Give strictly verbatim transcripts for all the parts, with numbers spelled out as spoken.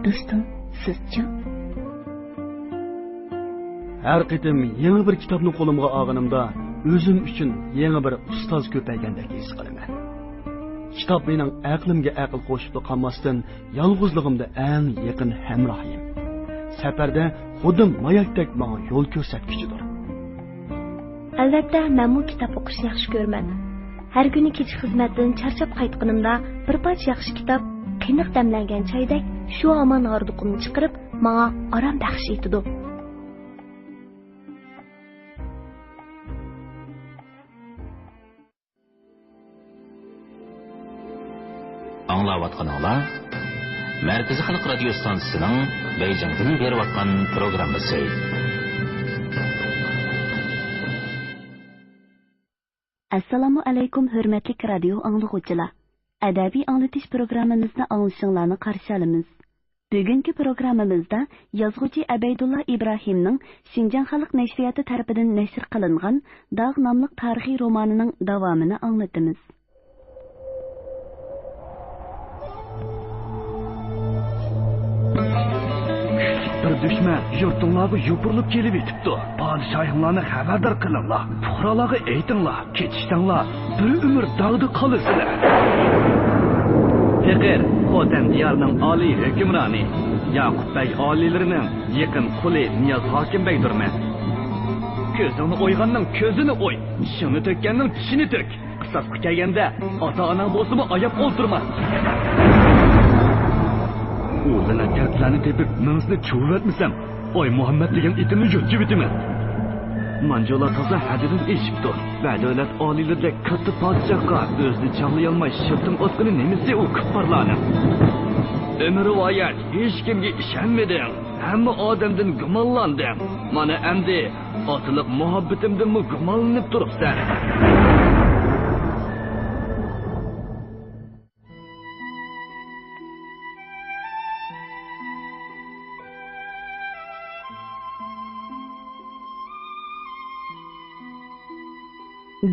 دوستۇم، سىزچۇ؟ ھەر قېتىم يېڭى بىر كىتابنى قولۇمغا ئالغىنىمدا، ئۆزۈم ئۈچۈن يېڭى بىر ئۇستاز كۆپەيگەندەك ھېس قىلىمەن. كىتاب مېنىڭ ئەقلىمگە ئەقىل قوشۇپلا قالماستىن، يالغۇزلۇقۇمدا ئەڭ يېقىن ھەمراھىم. سەپەردە خۇددى ماياكتەك ماڭا يول كۆرسەتكۈچىدۇر. ئەلۋەتتە، مەنمۇ كىتاب ئوقۇشنى ياخشى كۆرىمەن. ھەر كۈنى كېچە خىزمەتتىن چارچاپ قايتقىنىمدا، بىر پارچە ياخشى كىتاب، قېنىق دەملەنگەن چايدەك شۇ ھامان ھاردۇقۇمنى چىقىرىپ، ماڭا ئارام بەخش ئېتىدۇ. ئاڭلاۋاتقىنىڭلار مەركىزىي خەلق رادىيو ستانسىسىنىڭ بېيجىڭدىن بېرىۋاتقان پروگراممىسى. ئەسسالامۇ ئەلەيكۇم، ھۆرمەتلىك رادىيو ئاڭلىغۇچىلار! ئەدەبىي ئاڭلىتىش پروگراممىمىزنى ئاڭلىشىڭلارنى قارشى ئالىمىز. بۈگۈنكى پروگراممىمىزدا يازغۇچى ئەبەيدۇللا ئىبراھىمنىڭ شىنجاڭ خەلق نەشرىياتى تەرىپىدىن نەشر قىلىنغان داغ ناملىق تارىخىي رومانىنىڭ داۋامىنى ئاڭلىتىمىز. كۈچلۈك بىر دۈشمەن يۇرتۇڭلارغا يوپۇرۇلۇپ كېلىۋېتىپتۇ. پادىشاھىڭلارنى خەۋەردار قىلىڭلار، پۇقرالارغا ئېيتىڭلار. كېتىشسەڭلار، بىر ئۆمۈر داغدا قالىسىلەر. پېقىر، خوتەن دىيارىنىڭ ئالىي ھۆكۈمرانى، ياقۇپ بەگ ئالىيلىرىنىڭ يېقىن قۇلى نىياز ھاكىم بەگدۇرمەن. كۆزۈڭنى ئويغاننىڭ كۆزىنى ئوي، چىشىڭنى تۆككەننىڭ چىشىنى تۆك. قىساسقا كەلگەندە، ئاتا-ئاناڭ بولسىمۇ ئاياپ ئولتۇرما. ئۇ لەنەتكەر بىلەننى تېپىپ، مېڭىسىنى چۇۋۇۋەتمىسەم، ئاي مۇھەممەد دېگەن ئېتىمنى يۇتۇۋېتىمەن. مانجۇلار تازا ھەددىدىن ئېشىپتۇ. بەدەۋلەت ئالىيلىرىدەك كاتتا پادىشاھقا ئۆزىنى چاغلىيالماي شىرتىم ئاتقىنى نېمىسى ئۇ كۇپپارلارنىڭ؟ ئۆمۈر رىۋايەت، ھېچكىمگە ئىشەنمىدىڭ. ھەممە ئادەمدىن گۇمانلاندىڭ. مانا ئەمدى ئاتىلىق مۇھەببىتىمدىنمۇ گۇمانلىنىپ تۇرۇپسەن.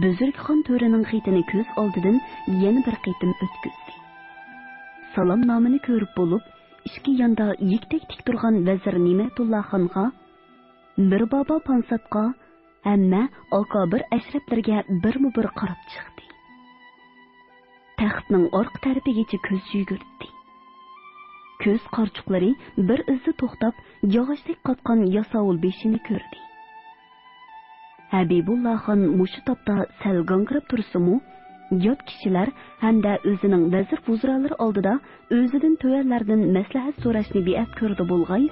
بۈزرۈكخان تۆرىنىڭ خېتىنى كۆز ئالدىدىن يەنە بىر قېتىم ئۆتكۈزدى. سالامنامىنى كۆرۈپ بولۇپ، ئىككى ياندا يىكتەك تىك تۇرغان ۋەزىر نېمەتۇللا خانغا، مىربابا پانساتقا، ھەممە ئاكابىر ئەشرەپلەرگە بىرمۇ بىر قاراپ چىقتى. تەختنىڭ ئارقا تەرىپىگىچە كۆز يۈگۈرتتى. كۆز قارىچۇقلىرى بىر ئىزدا توختاپ، ياغاچتەك قاتقان ياساۋۇل بېشىنى كۆردى. ھەبىبۇللا خان مۇشۇ تاپتا سەل گاڭگىراپ تۇرسىمۇ، يات كىشىلەر ھەمدە ئۆزىنىڭ ۋەزىر-ۋۇزرالىرى ئالدىدا ئۆزىدىن تۆۋەنلەردىن مەسلىھەت سوراشنى بىئەپ كۆردى بولغاي،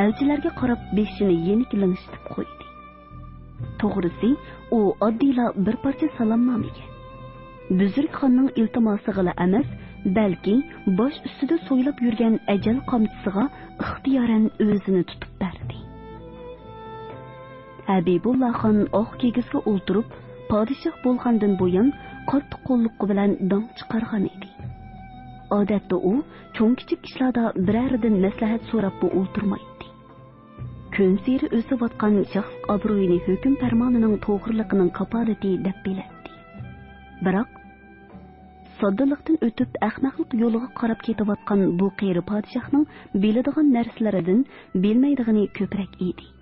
ئەلچىلەرگە قاراپ بېشىنى يېنىك لىڭشىتىپ قويدى. توغرىسى، ئۇ ئاددىيلا بىر پارچە سالامنامىكەن. بۈزرۈكخاننىڭ ئىلتىماسىغىلا ئەمەس، بەلكى باش ئۈستىدە سويلاپ يۈرگەن ئەجەل قامچىسىغا ئىختىيارەن ئۆزىنى تۇتۇپ بەردى. ھەبىبۇللا خان ئاق كىگىزگە ئولتۇرۇپ، پادىشاھ بولغاندىن بۇيان، قاتتىق قوللۇقى بىلەن داڭ چىقارغان ئىدى. ئادەتتە ئۇ چوڭ-كىچىك ئىشلاردا بىرەرىدىن مەسلىھەت سوراپمۇ ئولتۇرمايتتى. كۈنسېرى ئۆسۈۋاتقان شەخس ئابرۇيىنى ھۆكۈم پەرمانىنىڭ توغرىلىقىنىڭ كاپالىتى دەپ بىلەتتى. بىراق، ساددىلىقتىن ئۆتۈپ، ئەخمەقلىق يولىغا قاراپ كېتىۋاتقان بۇ قېرى پادىشاھنىڭ بىلىدىغان نەرسىلىرىدىن بىلمەيدىغىنى كۆپرەك ئىدى.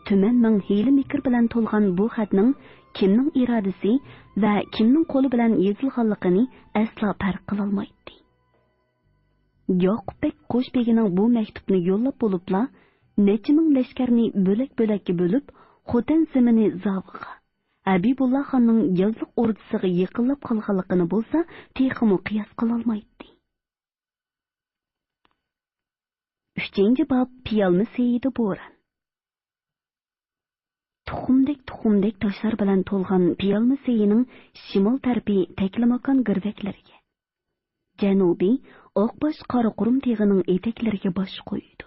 تۈمەن مىڭ ھىيلە-مىكىر بىلەن تولغان بۇ خەتنىڭ كىمنىڭ ئىرادىسى ۋە كىمنىڭ قولى بىلەن يېزىلغانلىقىنى ئەسلا پەرق قىلالمايتتى. ياقۇپ بەگ قوش بېگىنىڭ بۇ مەكتۇپنى يوللاپ بولۇپلا، نەچچە مىڭ لەشكەرنى بۆلەك-بۆلەككە بۆلۈپ، خوتەن زېمىنى زاۋىغا، ھەبىبۇللا خاننىڭ يازلىق ئوردىسىغا يېقىنلاپ قالغانلىقىنى بولسا تېخىمۇ قىياس قىلالمايتتى. ئۈچىنچى باب، پىيالما سېيىدە بوران. تۇخۇمدەك-تۇخۇمدەك تاشلار بىلەن تولغان پىيالما سېيىنىڭ شىمال تەرىپى تەكلىماكان گىرۋەكلىرىگە، جەنۇبى ئاقباش قاراقۇرۇم تېغىنىڭ ئېتەكلىرىگە باش قويىدۇ.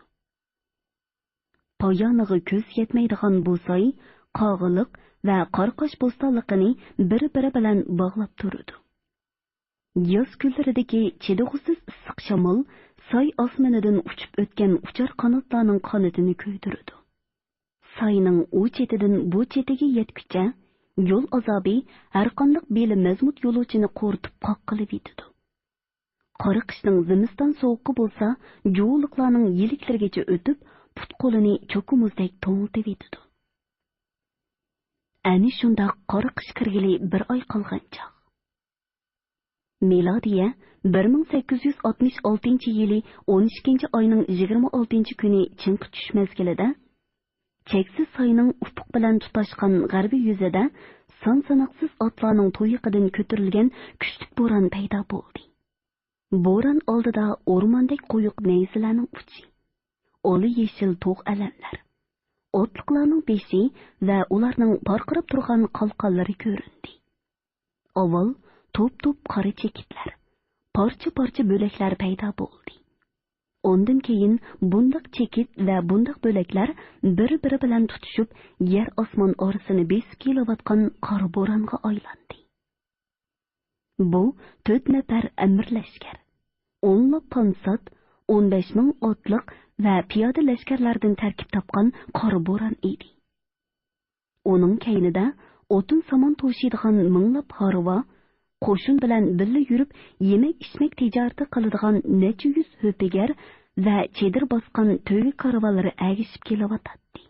پايانىغا كۆز يەتمەيدىغان بۇ ساي قاغىلىق ۋە قاراقاش بوستانلىقىنى بىر-بىرى بىلەن باغلاپ تۇرىدۇ. ياز كۈنلىرىدىكى چىدىغۇسىز ئىسسىق شامال ساي ئاسمىنىدىن ئۇچۇپ ئۆتكەن ئۇچار قاناتلارنىڭ قانىتىنى كۆيدۈرىدۇ. ساينىڭ ئۇ چېتىدىن بۇ چېتىگە يەتكۈچە يول ئازابى ھەرقانداق بېلى مەزمۇت يولۇچىنى قورۇتۇپ قاققىلىۋېتىدۇ. قارا قىشنىڭ زىمىستان سوغۇقى بولسا جۇۋۇلۇقلارنىڭ يىلىكلىرىگىچە ئۆتۈپ، پۇت-قولىنى چوكا مۇزدەك توڭلىتىۋېتىدۇ. ئەنە شۇنداق قارا قىش كىرگىلى بىر ئاي قالغان چاغ. مىلادىيە بىر مىڭ سەككىز يۈز ئاتمىش ئالتىنچى يىلى ئون ئىككىنچى ئاينىڭ يىگىرمە ئالتىنچى كۈنى چىڭقى چۈش مەزگىلىدە، چەكسىز ساينىڭ ئۇپۇق بىلەن تۇتاشقان غەربىي يۈزىدە سان-ساناقسىز ئاتلارنىڭ تۇيىقىدىن كۆتۈرۈلگەن كۈچلۈك بوران پەيدا بولدى. بوران ئالدىدا ئورماندەك قويۇق نەيزىلەرنىڭ ئۇچى، ئالا يېشىل تۇغ ئەلەملەر، ئوتلۇقلارنىڭ بېشى ۋە ئۇلارنىڭ پارقىراپ تۇرغان قالقانلىرى كۆرۈندى. ئاۋۋال توپ-توپ قارا چېكىتلەر، پارچە-پارچە بۆلەكلەر پەيدا بولدى. ئاندىن كېيىن بۇنداق چېكىت ۋە بۇنداق بۆلەكلەر بىر-بىرى بىلەن تۇتۇشۇپ، يەر-ئاسمان ئارىسىنى بېسىپ كېلىۋاتقان قارا بورانغا ئايلاندى. بۇ تۆت نەپەر ئەمىر لەشكەر، ئونلاپ پانسات، ئون بەش مىڭ ئاتلىق ۋە پىيادە لەشكەرلەردىن تەركىب تاپقان قارا بوران ئىدى. ئۇنىڭ كەينىدە ئوتۇن-سامان توشۇيدىغان مىڭلاپ ھارۋا، قوشۇن بىلەن بىللە يۈرۈپ يېمەك-ئىچمەك تىجارىتى قىلىدىغان نەچچە يۈز ھۆپىگەر ۋە چېدىر باسقان تۆگە كارۋانلىرى ئەگىشىپ كېلىۋاتاتتى.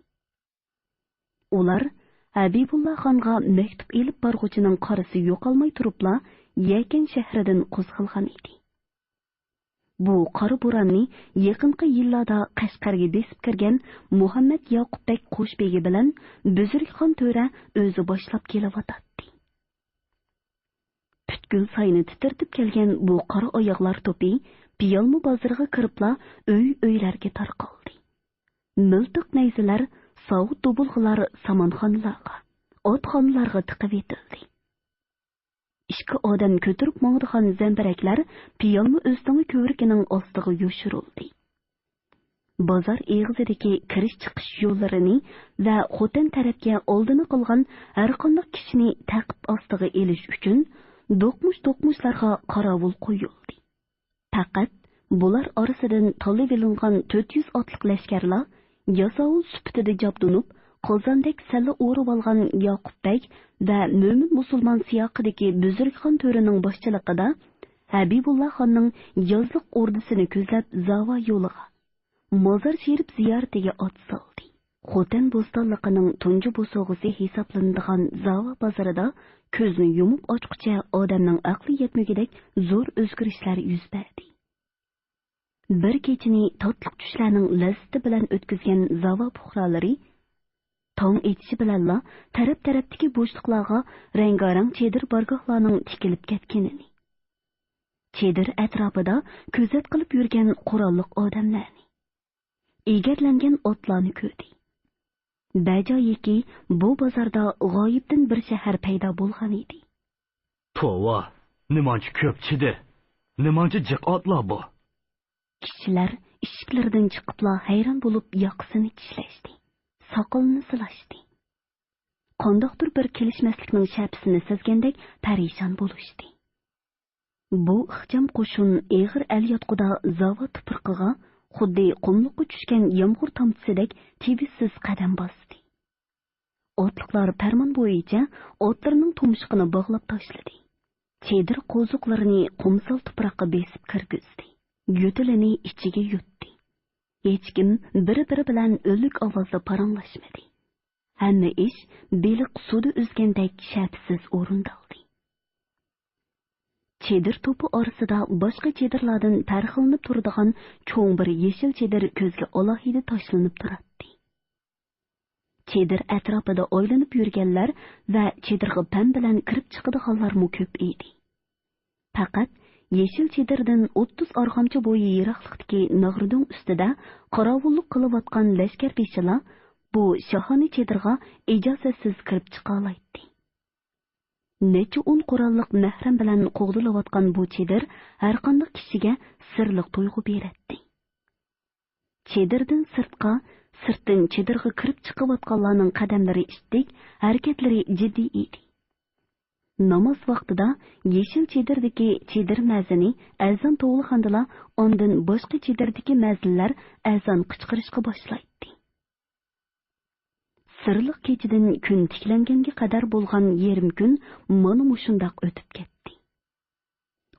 ئۇلار ھەبىبۇللا خانغا مەكتۇپ ئېلىپ بارغۇچىنىڭ قارىسى يوقالماي تۇرۇپلا يەكەن شەھىرىدىن قوزغالغان ئىدى. بۇ قارا بوراننى يېقىنقى يىللاردا قەشقەرگە بېسىپ كىرگەن مۇھەممەد ياقۇپ بەگ قوشبېگى بىلەن بۈزرۈكخان تۆرە ئۆزى باشلاپ كېلىۋاتاتتى. پۈتكۈل ساينى تىترىتىپ كەلگەن بۇ قارا ئاياغلار توپى پىيالما بازىرىغا كىرىپلا ئۆي-ئۆيلەرگە تارقالدى. مىلتىق نەيزىلەر، ساۋۇت دۇبۇلغىلار سامانخانىلارغا، ئاتخانىلارغا تىقىۋېتىلدى. ئىككى ئادەم كۆتۈرۈپ ماڭىدىغان زەمبىرەكلەر پىيالما ئۆستىڭى كۆۋرۈكىنىڭ ئاستىغا يوشۇرۇلدى. بازار ئېغىزىدىكى كىرىش-چىقىش يوللىرىنى ۋە خوتەن تەرەپكە ئالدىنى قىلغان ھەرقانداق كىشىنى تەقىب ئاستىغا ئېلىش ئۈچۈن دوقمۇش-دوقمۇشلارغا قاراۋۇل قويۇلدى. پەقەت بۇلار ئارىسىدىن تاللىۋېلىنغان تۆت يۈز ئاتلىق لەشكەرلا ياساۋۇل سۈپىتىدە جابدۇنۇپ، قازاندەك سەللە ئورۇۋالغان ياقۇپ بەگ ۋە مۆمىن مۇسۇلمان سىياقىدىكى بۈزرۈكخان تۆرىنىڭ باشچىلىقىدا ھەبىبۇللا خاننىڭ يازلىق ئوردىسىنى كۆزلەپ زاۋا يولىغا، مازار شېرىپ زىيارىتىگە ئات سالدى. خوتەن بوستانلىقىنىڭ تۇنجى بوسۇغىسى ھېسابلىنىدىغان زاۋا بازىرىدا كۆزنى يۇمۇپ ئاچقۇچە ئادەمنىڭ ئەقلى يەتمىگۈدەك زور ئۆزگىرىشلەر يۈز بەردى. بىر كېچىنى تاتلىق چۈشلەرنىڭ لەززىتى بىلەن ئۆتكۈزگەن زاۋا پۇقرالىرى تاڭ ئېتىشى بىلەنلا تەرەپ-تەرەپتىكى بوشلۇقلارغا رەڭگارەڭ چېدىر بارگاھلارنىڭ تىكىلىپ كەتكىنىنى، چېدىر ئەتراپىدا كۆزەت قىلىپ يۈرگەن قوراللىق ئادەملەرنى، ئېگەرلەنگەن ئاتلارنى كۆردى. بەجايىكى، بۇ بازاردا غايىبتىن بىر شەھەر پەيدا بولغان ئىدى. توۋا، نېمانچە كۆپ چىدى، نېمانچە جىق ئاتلار بۇ! كىشىلەر ئىشىكلىرىدىن چىقىپلا ھەيران بولۇپ ياقىسىنى چىشلەشتى، ساقىلىنى سىلاشتى. قانداقتۇر بىر كېلىشمەسلىكنىڭ شەپىسىنى سەزگەندەك پەرىشان بولۇشتى. بۇ ئىخچام قوشۇن ئېغىر ئەلياتقۇدا زاۋا تۇپرىقىغا خۇددى قۇملۇققا چۈشكەن يامغۇر تامچىسىدەك تىۋىسسىز قەدەم باستى. ئاتلىقلار پەرمان بويىچە ئاتلىرىنىڭ تۇمشۇقىنى باغلاپ تاشلىدى. چېدىر قوزۇقلىرىنى قۇمسال تۇپراققا بېسىپ كىرگۈزدى. يۆتىلىنى ئىچىگە يۇتتى. ھېچكىم بىر-بىرى بىلەن ئۈنلۈك ئاۋازدا پاراڭلاشمىدى. ھەممە ئىش بېلىق سۇدا ئۈزگەندەك شەپىسىز ئورۇندالدى. چېدىر توپى ئارىسىدا باشقا چېدىرلاردىن پەرقلىنىپ تۇرىدىغان چوڭ بىر يېشىل چېدىر كۆزگە ئالاھىدە تاشلىنىپ تۇراتتى. چېدىر ئەتراپىدا ئايلىنىپ يۈرگەنلەر ۋە چېدىرغا پەم بىلەن كىرىپ چىقىدىغانلارمۇ كۆپ ئىدى. پەقەت يېشىل چېدىردىن ئوتتۇز ئارغامچا بويى يىراقلىقتىكى ناغرىدۆڭ ئۈستىدە قاراۋۇللۇق قىلىۋاتقان لەشكەر بېشىلا بۇ شاھانە چېدىرغا ئىجازەتسىز كىرىپ چىقالايتتى. نەچچە ئون قوراللىق مەھرەم بىلەن قوغدىلىۋاتقان بۇ چېدىر ھەرقانداق كىشىگە سىرلىق تۇيغۇ بېرەتتى. چېدىردىن سىرتقا، سىرتتىن چېدىرغا كىرىپ چىقىۋاتقانلارنىڭ قەدەملىرى ئىتتىك، ھەرىكەتلىرى جىددىي ئىدى. ناماز ۋاقتىدا يېشىل چېدىردىكى چېدىر مەزىنى ئەزان توۋلىغاندىلا، ئاندىن باشقا چېدىردىكى مەزىنلەر ئەزان قىچقىرىشقا باشلايتتى. سىرلىق كېچىدىن كۈن تىكلەنگەنگە قەدەر بولغان يېرىم كۈن مانا مۇشۇنداق ئۆتۈپ كەتتى.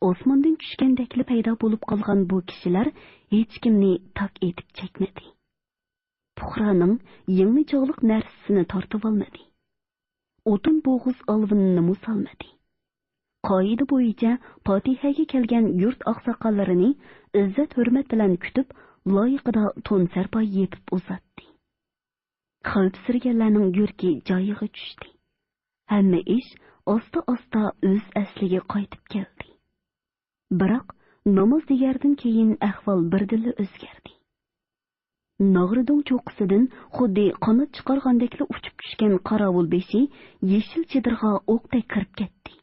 ئاسماندىن چۈشكەندەكلا پەيدا بولۇپ قالغان بۇ كىشىلەر ھېچكىمنى تاك ئېتىپ چەكمىدى. پۇقرانىڭ يىڭنە چاغلىق نەرسىسىنى تارتىۋالمىدى. ئوتۇن بوغۇز ئالۋىنىنىمۇ سالمىدى. قائىدە بويىچە پاتىھەگە كەلگەن يۇرت ئاقساقاللىرىنى ئىززەت-ھۆرمەت بىلەن كۈتۈپ، لايىقىدا تون سەرپاي يېپىپ ئۇزاتتى. خەۋپسىرىگەنلەرنىڭ يۈرىكى جايىغا چۈشتى. ھەممە ئىش ئاستا-ئاستا ئۆز ئەسلىگە قايتىپ كەلدى. بىراق ناماز دېگەردىن كېيىن ئەھۋال بىردىنلا ئۆزگەردى. ناغرىدوڭ چوققىسىدىن خۇددى قانات چىقارغاندەكلا ئۇچۇپ چۈشكەن قاراۋۇل بېشى يېشىل چېدىرغا ئوقتەك كىرىپ كەتتى.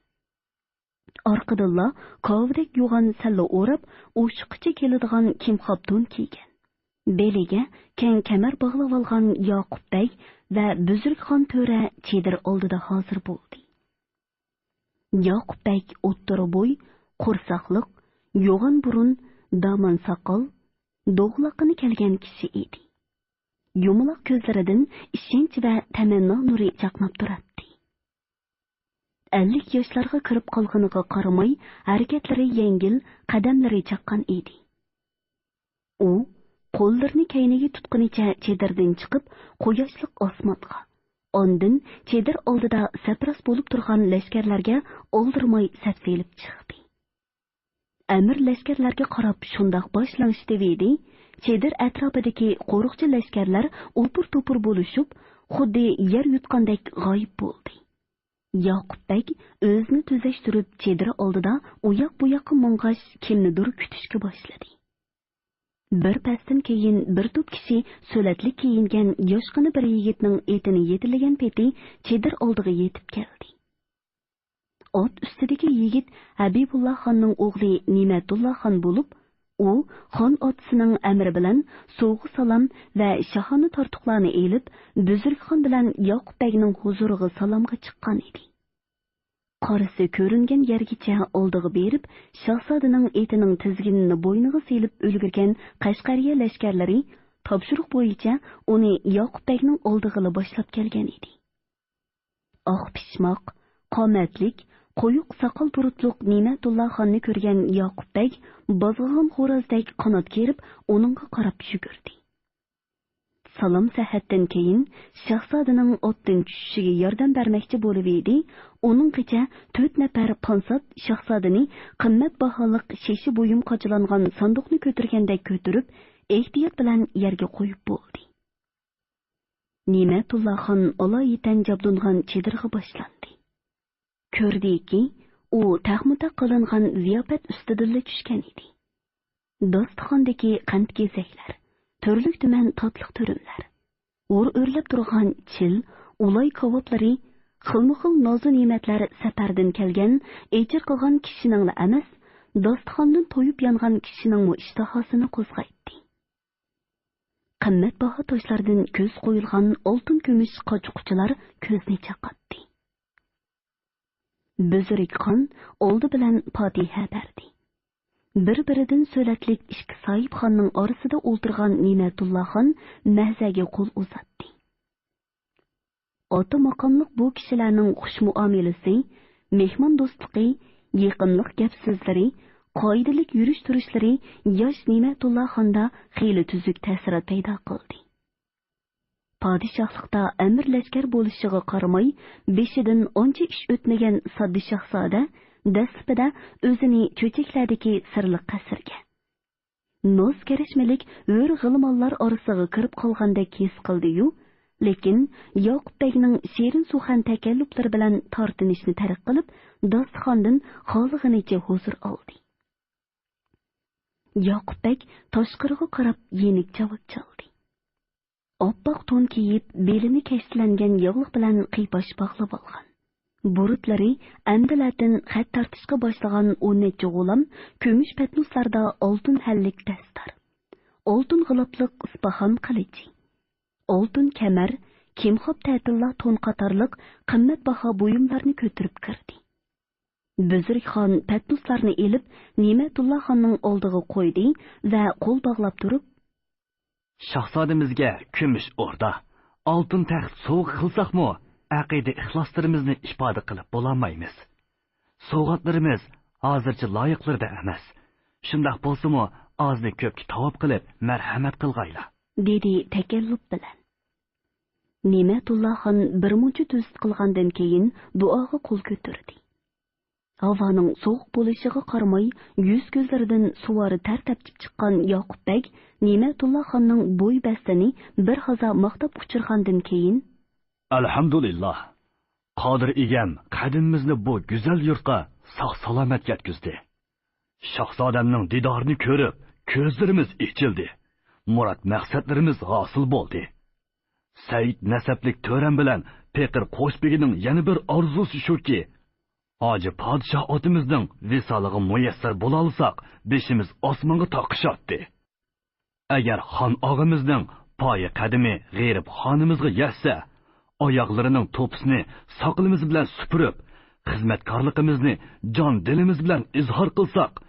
ئارقىدىنلا كاۋىدەك يوغان سەللە ئوراپ، ئوشۇققىچە كېلىدىغان كىمخاپ تون كىيگەن، بېلىگە كەڭ كەمەر باغلاۋالغان ياقۇپ بەگ ۋە بۈزرۈكخان تۆرە چېدىر ئالدىدا ھازىر بولدى. ياقۇپ بەگ ئوتتۇرا بوي، قورساقلىق، يوغان بۇرۇن، دامان ساقال، دوغىلاققىنى كەلگەن كىشى ئىدى. يۇمىلاق كۆزلىرىدىن ئىشەنچ ۋە تەمەننا نۇرى چاقناپ تۇراتتى. ئەللىك ياشلارغا كىرىپ قالغىنىغا قارىماي، ھەرىكەتلىرى يەڭگىل، قەدەملىرى چاققان ئىدى. ئۇ قوللىرىنى كەينىگە تۇتقىنىچە چېدىردىن چىقىپ، قۇياشلىق ئاسمانغا، ئاندىن چېدىر ئالدىدا سەپراس بولۇپ تۇرغان لەشكەرلەرگە ئالدىرىماي سەپسېلىپ چىقتى. ئەمىر لەشكەرلەرگە قاراپ شۇنداق باش لىڭشىتىۋىدى، چېدىر ئەتراپىدىكى قورۇقچى لەشكەرلەر ئوپۇر-توپۇر بولۇشۇپ، خۇددى يەر يۇتقاندەك غايىب بولدى. ياقۇپ بەگ ئۆزىنى تۈزەشتۈرۈپ، چېدىر ئالدىدا ئۇياق-بۇياققا ماڭغاچ، كىمنىدۇر كۈتۈشكە باشلىدى. بىر پەستىن كېيىن بىر توپ كىشى سۆلەتلىك كىيىنگەن ياشقىنا بىر يىگىتنىڭ ئېتىنى يېتىلىگەن پېتى چېدىر ئالدىغا يېتىپ كەلدى. ئات ئۈستىدىكى يىگىت ھەبىبۇللا خاننىڭ ئوغلى نېمەتۇللا خان بولۇپ، ئۇ خان ئاتىسىنىڭ ئەمرى بىلەن سوۋغا-سالام ۋە شاھانە تارتۇقلارنى ئېلىپ، بۈزرۈكخان بىلەن ياقۇپ بەگنىڭ ھۇزۇرىغا سالامغا چىققان ئىدى. قارىسى كۆرۈنگەن يەرگىچە ئالدىغا بېرىپ، شاھزادىنىڭ ئېتىنىڭ تىزگىنىنى بوينىغا سېلىپ ئۈلگۈرگەن قەشقەرىيە لەشكەرلىرى تاپشۇرۇق بويىچە ئۇنى ياقۇپ بەگنىڭ ئالدىغىلا باشلاپ كەلگەن ئىدى. ئاق پىشماق، قامەتلىك، قويۇق ساقال بۇرۇتلۇق نېمەتۇللا خاننى كۆرگەن ياقۇپ بەگ بازغىغان خورازدەك قانات كېرىپ، ئۇنىڭغا قاراپ يۈگۈردى. سالام سەھەتتىن كېيىن شاھزادىنىڭ ئاتتىن چۈشۈشىگە ياردەم بەرمەكچى بولۇۋىدى، ئۇنىڭغىچە تۆت نەپەر پانسات شاھزادىنى قىممەت باھالىق شېشە بۇيۇم قاچىلانغان ساندۇقنى كۆتۈرگەندەك كۆتۈرۈپ، ئېھتىيات بىلەن يەرگە قويۇپ بولدى. نېمەتۇللا خان ئالايىتەن جابدۇنغان چېدىرغا باشلاندى. كۆردىكى، ئۇ تەخمۇتەخ قىلىنغان زىياپەت ئۈستىدىنلا چۈشكەن ئىدى. داستىخاندىكى قەنت-كېسەكلەر، تۈرلۈك-تۈمەن تاتلىق تۈرۈملەر، ھۇر ئۆرلەپ تۇرغان چىل، ئۇلاي كاۋاپلىرى، خىلمۇخىل نازۇ-نېمەتلەر سەپەردىن كەلگەن، ئېچىرقىغان كىشىنىڭلا ئەمەس، داستىخاندىن تويۇپ يانغان كىشىنىڭمۇ ئىشتىھاسىنى قوزغايتتى. قىممەتباھا تاشلاردىن كۆز قويۇلغان ئالتۇن-كۈمۈش قاچا-قۇچىلار كۆزنى چاقاتتى. بۈزرۈك خان ئالدى بىلەن پاتىھە بەردى. بىر-بىرىدىن سۆلەتلىك ئىككى ساھىبخاننىڭ ئارىسىدا ئولتۇرغان نېمەتۇللا خان مەھزەگە قول ئۇزاتتى. ئاتا ماقاملىق بۇ كىشىلەرنىڭ خۇش مۇئامىلىسى، مېھمان دوستلۇقى، يېقىملىق گەپ سۆزلىرى، قائىدىلىك يۈرۈش تۇرۇشلىرى ياش نېمەتۇللا خاندا خېلى تۈزۈك تەسىرات پەيدا قىلدى. پادىشاھلىقتا ئەمىر لەشكەر بولۇشىغا قارىماي، بېشىدىن ئانچە ئىش ئۆتمىگەن ساددا شاھزادە دەسلىپىدە ئۆزىنى چۆچەكلەردىكى سىرلىق قەسىرگە، ناز-كەرەشمىلىك ھۆر غىلمانلار ئارىسىغا كىرىپ قالغاندەك ھېس قىلدى-يۇ، لېكىن ياقۇپ بەگنىڭ شېرىن سۇخەن تەكەللۇپلىرى بىلەن تارتىنىشنى تەرك قىلىپ، داستىخاندىن خالىغىنىچە ھۇزۇر ئالدى. ياقۇپ بەگ تاشقىرىغا قاراپ يېنىك چاۋاك چالدى. ئاپئاق تون كىيىپ، بېلىنى كەشتىلەنگەن ياغلىق بىلەن قىيپاش باغلىۋالغان. بۇرۇتلىرى ئەمدىلەتىن خەت تارتىشقا باشلىغان ئون نەچچە غۇلام كۈمۈش پەتنۇسلاردا ئالتۇن ھەللىك دەستار، ئالتۇن غىلاپلىق ئىسپاھان قىلىچى، ئالتۇن كەمەر، كىمخاپ تەتىللا تون قاتارلىق قىممەتباھا بۇيۇملارنى كۆتۈرۈپ كىردى. بۈزرۈك خان پەتنۇسلارنى ئېلىپ، نېمەتۇللا خاننىڭ ئالدىغا قويدى ۋە قول باغلاپ تۇرۇپ، شاھزادىمىزگە كۈمۈش ئوردا، ئالتۇن تەخت سوۋغا قىلساقمۇ، ئەقىدە-ئىخلاسلىرىمىزنى ئىپادە قىلىپ بولالمايمىز. سوۋغاتلىرىمىز ھازىرچە لايىقلىرىدا ئەمەس. شۇنداق بولسىمۇ، ئازنى كۆپكە تاۋاپ قىلىپ، مەرھەمەت قىلغايلا. دېدى تەكەللۇپ بىلەن. نېمەتۇللا خان بىرمۇنچە تۈزۈت قىلغاندىن كېيىن، دۇئاغا قول كۆتۈردى. ھاۋانىڭ سوغۇق بولۇشىغا قارىماي، يۈز-كۆزلىرىدىن سۇۋارى تەر تەپچىپ چىققان ياقۇپ بەگ نېمەتۇللا خاننىڭ بوي-بەستىنى بىر ھازا ماختاپ ئۇچۇرغاندىن كېيىن، ئەلھەمدۇلىللا، قادىر ئىگەم قەدىمىمىزنى بۇ گۈزەل يۇرتقا ساق-سالامەت يەتكۈزدى. شاھزادەمنىڭ دىدارىنى كۆرۈپ، كۆزلىرىمىز ئېچىلدى. مۇراد-مەقسەتلىرىمىز ھاسىل بولدى. سەئىد نەسەبلىك تۆرەم بىلەن پېقىر قوشبېگىنىڭ يەنە بىر ئارزۇسى شۇكى، ھاجى پادىشاھ ئاتىمىزنىڭ ۋىسالىغا مۇيەسسەر بولالىساق، بېشىمىز ئاسمانغا تاقىشاتتى. ئەگەر خان ئاغىمىزنىڭ پايى قەدىمى غېرىب خانىمىزغا يەتسە، ئاياغلىرىنىڭ توپىسىنى ساقىلىمىز بىلەن سۈپۈرۈپ، خىزمەتكارلىقىمىزنى جان-دىلىمىز بىلەن ئىزھار قىلساق،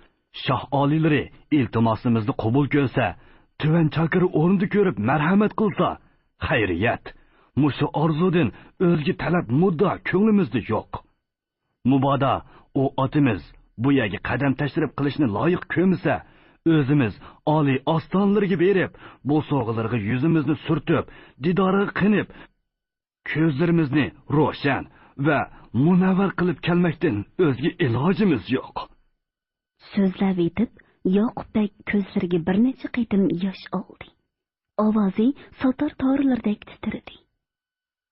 شاھ ئالىيلىرى ئىلتىماسىمىزنى قوبۇل كۆرسە، تۆۋەن چاكىرى ئورنىدا كۆرۈپ مەرھەمەت قىلسا، خەيرىيەت، مۇشۇ ئارزۇدىن ئۆزگە تەلەپ مۇددىئا كۆڭلىمىزدە يوق. مۇبادا ئۇ ئاتىمىز بۇ يەرگە قەدەم تەشرىپ قىلىشنى لايىق كۆرمىسە، ئۆزىمىز ئالىي ئاستانىلىرىگە بېرىپ، بوسۇغىلىرىغا يۈزىمىزنى سۈرتۈپ، دىدارىغا قېنىپ، كۆزلىرىمىزنى روشەن ۋە مۇنەۋۋەر قىلىپ كەلمەكتىن ئۆزگە ئىلاجىمىز يوق. سۆزلەۋېتىپ، ياقۇپ بەگ كۆزلىرىگە بىر نەچچە قېتىم ياش ئالدى. ئاۋازى ساتار تارلىرىدەك تىترىدى.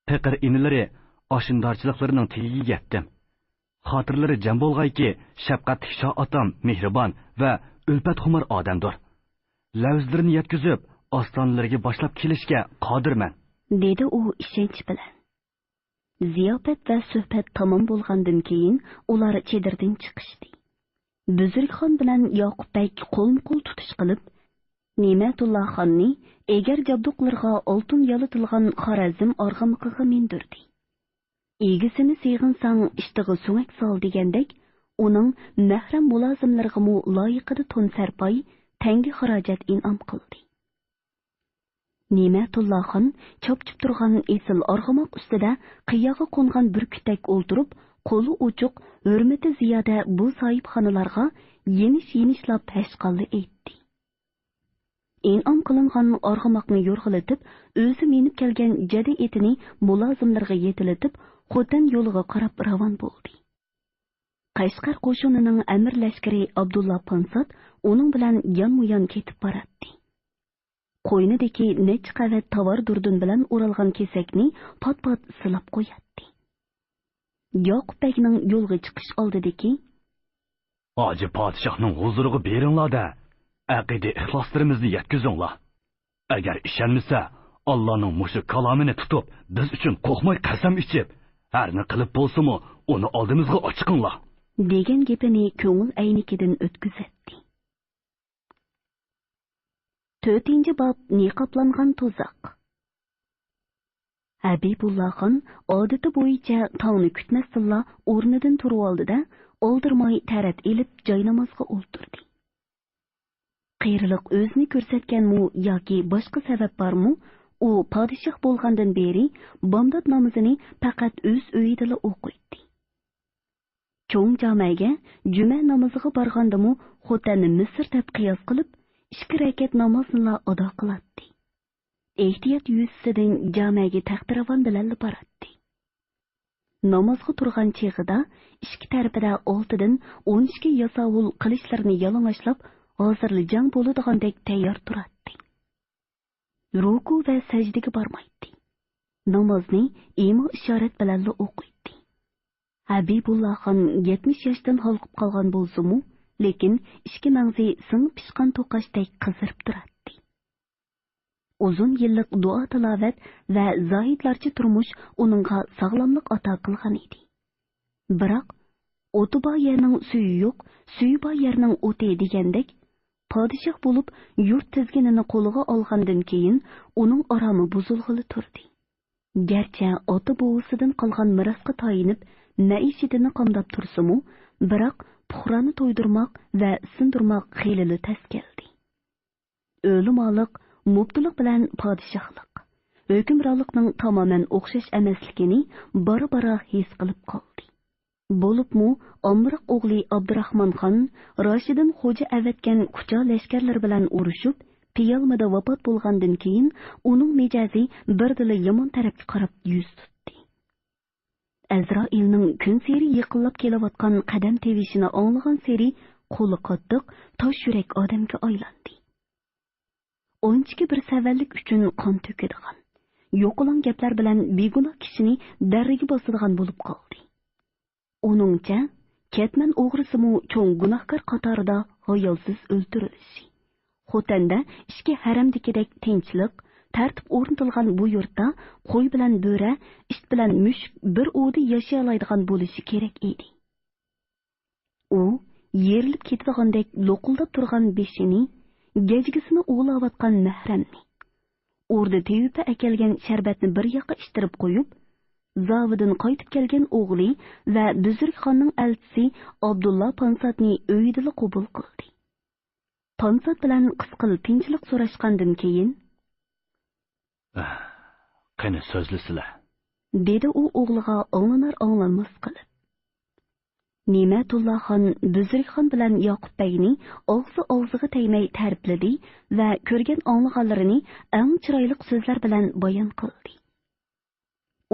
پېقىر ئىنىلىرى ئاشۇندارچىلىقلىرىنىڭ تېگىگە يەتتىم. خاتىرىلىرى جەم بولغايكى، شەپقەتلىك شاھ ئاتام مېھرىبان ۋە ئۈلپەتخۇمار ئادەمدۇر. لەۋزلىرىنى يەتكۈزۈپ، ئاستانىلىرىگە باشلاپ كېلىشكە قادىرمەن، دېدى ئۇ ئىشەنچ بىلەن. زىياپەت ۋە سۆھبەت تامام بولغاندىن كېيىن، ئۇلار چېدىردىن چىقىشتى. بۈزرۈكخان بىلەن ياقۇپ بەگ قولمۇ-قول تۇتۇش قىلىپ، نېمەتۇللا خاننى ئېگەر جابدۇقلىرىغا ئالتۇن يالىتىلغان خارەزم ئارغىمىقىغا مىندۈردى. ئىگىسىنى سېغىنساڭ، ئىشتىغا سۆڭەك سال دېگەندەك، ئۇنىڭ مەھرەم مۇلازىملىرىغىمۇ لايىقىدا تون سەرپاي، تەڭگە خىراجەت ئىنئام قىلدى. نېمەتۇللا خان چاپچىپ تۇرغان ئېسىل ئارغىماق ئۈستىدە قىياغا قونغان بۈركۈتتەك ئولتۇرۇپ، قولى ئوچۇق، ھۆرمىتى زىيادە بۇ ساھىبخانىلارغا يېنىش-يېنىشلاپ ھەشقاللا ئېيتتى. ئىنئام قىلىنغان ئارغىماقنى يورغىلىتىپ، ئۆزى مىنىپ كەلگەن جەدە ئېتىنى مۇلازىملىرىغا يېتىلىتىپ، خوتەن يولىغا قاراپ راۋان بولدى. قەشقەر قوشۇنىنىڭ ئەمىر لەشكىرى ئابدۇللا پانسات ئۇنىڭ بىلەن يانمۇيان كېتىپ باراتتى. قوينىدىكى نەچچە قەۋەت تاۋار دۇردۇن بىلەن ئورالغان كېسەكنى پات-پات سىلاپ قوياتتى. ياقۇپ بەگنىڭ يولغا چىقىش ئالدىدىكى، ھاجى پادىشاھنىڭ ھۇزۇرىغا بېرىڭلار-دە، ئەقىدە-ئىخلاسلىرىمىزنى يەتكۈزۈڭلار. ئەگەر ئىشەنمىسە، ئاللانىڭ مۇشۇ كالامىنى تۇتۇپ، بىز ئۈچۈن قورقماي قەسەم ئىچىپ، ھەرنى قىلىپ بولسىمۇ، ئۇنى ئالدىمىزغا ئاچىقىڭلار، دېگەن گېپىنى كۆڭۈل ئەينىكىدىن ئۆتكۈزەتتى. تۆتىنچى باب، نىقابلانغان تۇزاق. ھەبىبۇللا خان ئادىتى بويىچە تاڭنى كۈتمەستىنلا ئورنىدىن تۇرۇۋالدى-دە، ئالدىرىماي تەرەت ئېلىپ جاينامازغا ئولتۇردى. قېرىلىق ئۆزىنى كۆرسەتكەنمۇ ياكى باشقا سەۋەب بارمۇ، ئۇ پادىشاھ بولغاندىن بېرى بامدات نامىزىنى پەقەت ئۆز ئۆيىدىلا ئوقۇيتتى. چوڭ جامەگە جۈمە نامىزىغا بارغاندىمۇ خوتەننى مىسىر دەپ قىياس قىلىپ، ئىككى رەكەت نامازنىلا ئادا قىلاتتى. ئېھتىيات يۈزىسىدىن جامەگە تەختىراۋان بىلەنلا باراتتى. نامازغا تۇرغان چېغىدا ئىككى تەرىپىدە ئالتىدىن ئون ئىككى ياساۋۇل قىلىچلىرىنى يالىڭاچلاپ، ھازىرلا جەڭ بولىدىغاندەك تەييار تۇراتتى. رۇكۇ ۋە سەجدىگە بارمايتتى. نامازنى ئىما-ئىشارەت بىلەنلا ئوقۇيتتى. ھەبىبۇللا خان يەتمىش ياشتىن ھالقىپ قالغان بولسىمۇ، لېكىن ئىچكى مەڭزى سىڭىپ پىشقان توقاچتەك قىزىرىپ تۇراتتى. ئۇزۇن يىللىق دۇئا-تىلاۋەت ۋە زاھىدلارچە تۇرمۇش ئۇنىڭغا ساغلاملىق ئاتا قىلغان ئىدى. بىراق، ئوتى بار يەرنىڭ سۈيى يوق، سۈيى بار يەرنىڭ ئوتى دېگەندەك، پادىشاھ بولۇپ يۇرت تىزگىنىنى قولىغا ئالغاندىن كېيىن ئۇنىڭ ئارامى بۇزۇلغىلى تۇردى. گەرچە ئاتا-بوۋىسىدىن قالغان مىراسقا تايىنىپ مەئىشىتىنى قامداپ تۇرسىمۇ، بىراق پۇقرانى تويدۇرماق ۋە ئىسسىندۇرماق خېلىلا تەس كەلدى. ئۆلىمالىق، مۇپتىلىق بىلەن پادىشاھلىق، ھۆكۈمرانلىقنىڭ تامامەن ئوخشاش ئەمەسلىكىنى بارا-بارا ھېس قىلىپ قالدى. بولۇپمۇ ئامراق ئوغلى ئابدۇراخمان خان راشىدىن خوجا ئەۋەتكەن كۇچا لەشكەرلىرى بىلەن ئۇرۇشۇپ، پىيالمىدا ۋاپات بولغاندىن كېيىن، ئۇنىڭ مىجەزى بىردىنلا يامان تەرەپكە قاراپ يۈز تۇتتى. ئەزرائىلنىڭ كۈنسېرى يېقىنلاپ كېلىۋاتقان قەدەم تىۋىشىنى ئاڭلىغانسېرى قولى قاتتىق، تاش يۈرەك ئادەمگە ئايلاندى. ئانچىكى بىر سەۋەنلىك ئۈچۈن قان تۆكىدىغان، يوقىلاڭ گەپلەر بىلەن بىگۇناھ كىشىنى دەررىگە باسىدىغان بولۇپ قالدى. ئۇنىڭچە، كەتمەن ئوغرىسىمۇ چوڭ گۇناھكار قاتارىدا ھايالسىز ئۆلتۈرۈلۈشى، خوتەندە ئىچكى ھەرەمدىكىدەك تىنچلىق، تەرتىپ ئورنىتىلغان بۇ يۇرتتا قوي بىلەن بۆرە، ئىت بىلەن مۈشۈك بىر ئۇۋىدا ياشىيالايدىغان بولۇشى كېرەك ئىدى. ئۇ يېرىلىپ كېتىدىغاندەك لوقۇلداپ تۇرغان بېشىنى، گەجگىسىنى ئۇۋىلاۋاتقان مەھرەمنى، ئوردا تېۋىپى ئەكەلگەن شەربەتنى بىر ياققا ئىتتىرىپ قويۇپ، زاۋۇدىدىن قايتىپ كەلگەن ئوغلى ۋە بۈزرۈكخاننىڭ ئەلچىسى ئابدۇللا پانساتنى ئۆيىدىلا قوبۇل قىلدى. پانسات بىلەن قىسقىلا تىنچلىق سوراشقاندىن كېيىن، «قېنى، سۆزلىسىلە»، دېدى ئۇ ئوغلىغا ئاڭلىنار-ئاڭلانماس قىلىپ. نېمەتۇللا خان بۈزرۈكخان بىلەن ياقۇپ بەگنى ئاغزى ئاغزىغا تەگمەي تەرىپلىدى ۋە كۆرگەن-ئاڭلىغانلىرىنى ئەڭ چىرايلىق سۆزلەر بىلەن بايان قىلدى.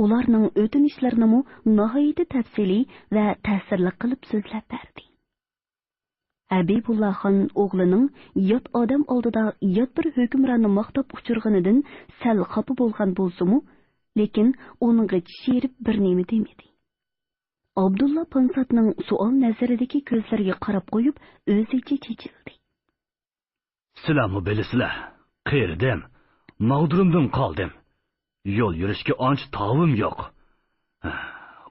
ئۇلارنىڭ ئۆتۈنۈشلىرىنىمۇ ناھايىتى تەپسىلىي ۋە تەسىرلىك قىلىپ سۆزلەپ بەردى. ھەبىبۇللا خان ئوغلىنىڭ يات ئادەم ئالدىدا يات بىر ھۆكۈمراننى ماختاپ ئۇچۇرغىنىدىن سەل خاپا بولغان بولسىمۇ، لېكىن ئۇنىڭغا چىش يېرىپ بىر نېمە دېمىدى. ئابدۇللا پانساتنىڭ سوئال نەزىرىدىكى كۆزلىرىگە قاراپ قويۇپ، ئۆزىچە چېچىلدى. سىلەرمۇ بىلىسىلەر، قېرىدىم، ماغدۇرۇمدىن قالدىم. يول يۈرۈشكە ئانچە تاۋىم يوق.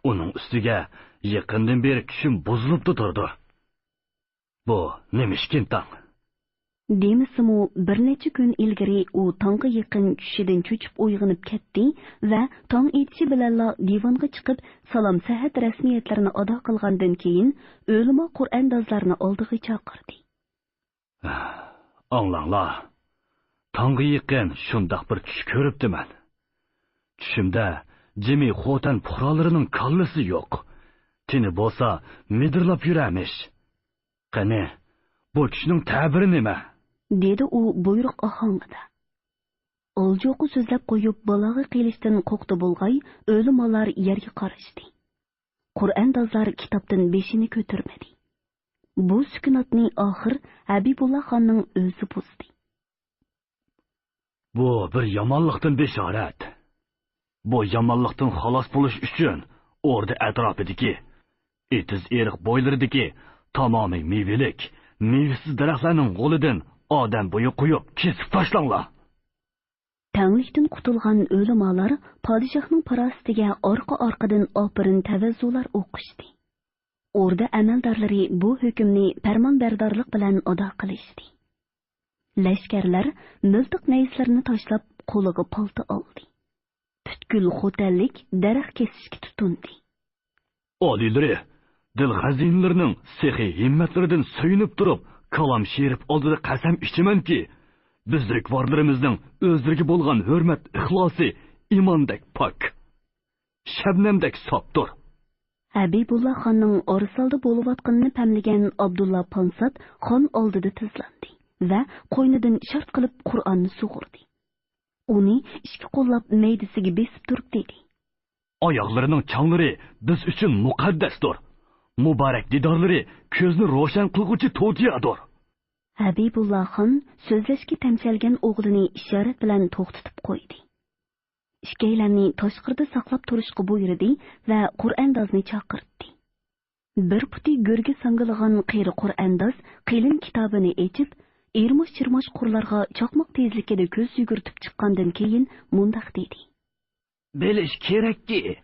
ئۇنىڭ ئۈستىگە يېقىندىن بېرى چۈشۈم بۇزۇلۇپلا تۇرىدۇ. بۇ نېمىشكىن تاڭ؟ دېمىسىمۇ، بىر نەچچە كۈن ئىلگىرى ئۇ تاڭغا يېقىن چۈشىدىن چۆچۈپ ئويغىنىپ كەتتى ۋە تاڭ ئېتىشى بىلەنلا دىۋانغا چىقىپ، سالام سەھەت رەسمىيەتلىرىنى ئادا قىلغاندىن كېيىن، ئۆلىما قۇرئاندازلارنى ئالدىغا چاقىردى. ئاڭلاڭلار، تاڭغا يېقىن شۇنداق بىر چۈش كۆرۈپتىمەن. چۈشۈمدە جىمى خوتەن پۇقرالىرىنىڭ كاللىسى يوق، تېنى بولسا مىدىرلاپ يۈرەرمىش. قېنى، بۇ چۈشنىڭ تەبىرى نېمە؟ دېدى ئۇ بۇيرۇق ئاھاڭىدا. ئالجوقا سۆزلەپ قويۇپ، بالاغا قېلىشتىن قوقتى بولغاي، ئۆلىمالار يەرگە قارىشتى. قۇرئاندازلار كىتابتىن بېشىنى كۆتۈرمىدى. بۇ سۈكۈناتنى ئاخىر ھەبىبۇللا خاننىڭ ئۆزى بۇزدى. بۇ بىر يامانلىقتىن بېشارەت. بۇ يامانلىقتىن خالاس بولۇش ئۈچۈن ئوردا ئەتراپىدىكى، ئېتىز-ئېرىق بويلىرىدىكى تامامىي مېۋىلىك، مېۋىسىز دەرەخلەرنىڭ غولىدىن ئادەم بويى قويۇپ كېسىپ تاشلاڭلار. تەڭلىكتىن قۇتۇلغان ئۆلىمالار پادىشاھنىڭ پاراسىتىگە ئارقا-ئارقىدىن ئاپىرىن تەۋەززۇلار ئوقۇشتى. ئوردا ئەمەلدارلىرى بۇ ھۆكۈمنى پەرمانبەردارلىق بىلەن ئادا قىلىشتى. لەشكەرلەر مىلتىق نەيزىلىرىنى تاشلاپ، قولىغا پالتا ئالدى. پۈتكۈل خوتەنلىك دەرەخ كېسىشكە تۇتۇندى. ئالىيلىرى، دىل خەزىنىلىرىنىڭ سېخىي ھىممەتلىرىدىن سۆيۈنۈپ تۇرۇپ، كالام شېرىپ ئالدىدا قەسەم ئىچىمەنكى، بۈزرۈكۋارلىرىمىزنىڭ ئۆزلىرىگە بولغان ھۆرمەت ئىخلاسى ئىماندەك پاك، شەبنەمدەك ساپتۇر. ھەبىبۇللا خاننىڭ ئارىسالدا بولۇۋاتقىنىنى پەملىگەن ئابدۇللا پانسات خان ئالدىدا تىزلاندى ۋە قوينىدىن شارت قىلىپ قۇرئاننى سۇغۇردى. ئۇنى ئىككى قوللاپ مەيدىسىگە بېسىپ تۇرۇپ دېدى. ئاياغلىرىنىڭ چاڭلىرى بىز ئۈچۈن مۇقەددەستۇر. مۇبارەك دىدارلىرى كۆزنى روشەن قىلغۇچى توتىيادۇر. ھەبىبۇللا خان سۆزلەشكە تەمشەلگەن ئوغلىنى ئىشارەت بىلەن توختىتىپ قويدى. ئىككىيلەننى تاشقىرىدا ساقلاپ تۇرۇشقا بۇيرۇدى ۋە قۇرئاندازنى چاقىرتتى. بىر پۇتى گۆرگە ساڭگىلىغان قېرى قۇرئانداز قېلىن كىتابىنى ئېچىپ، ئىرماش-چىرماش قۇرلارغا چاقماق تېزلىكىدە كۆز يۈگۈرتۈپ چىققاندىن كېيىن مۇنداق دېدى. بىلىش كېرەككى،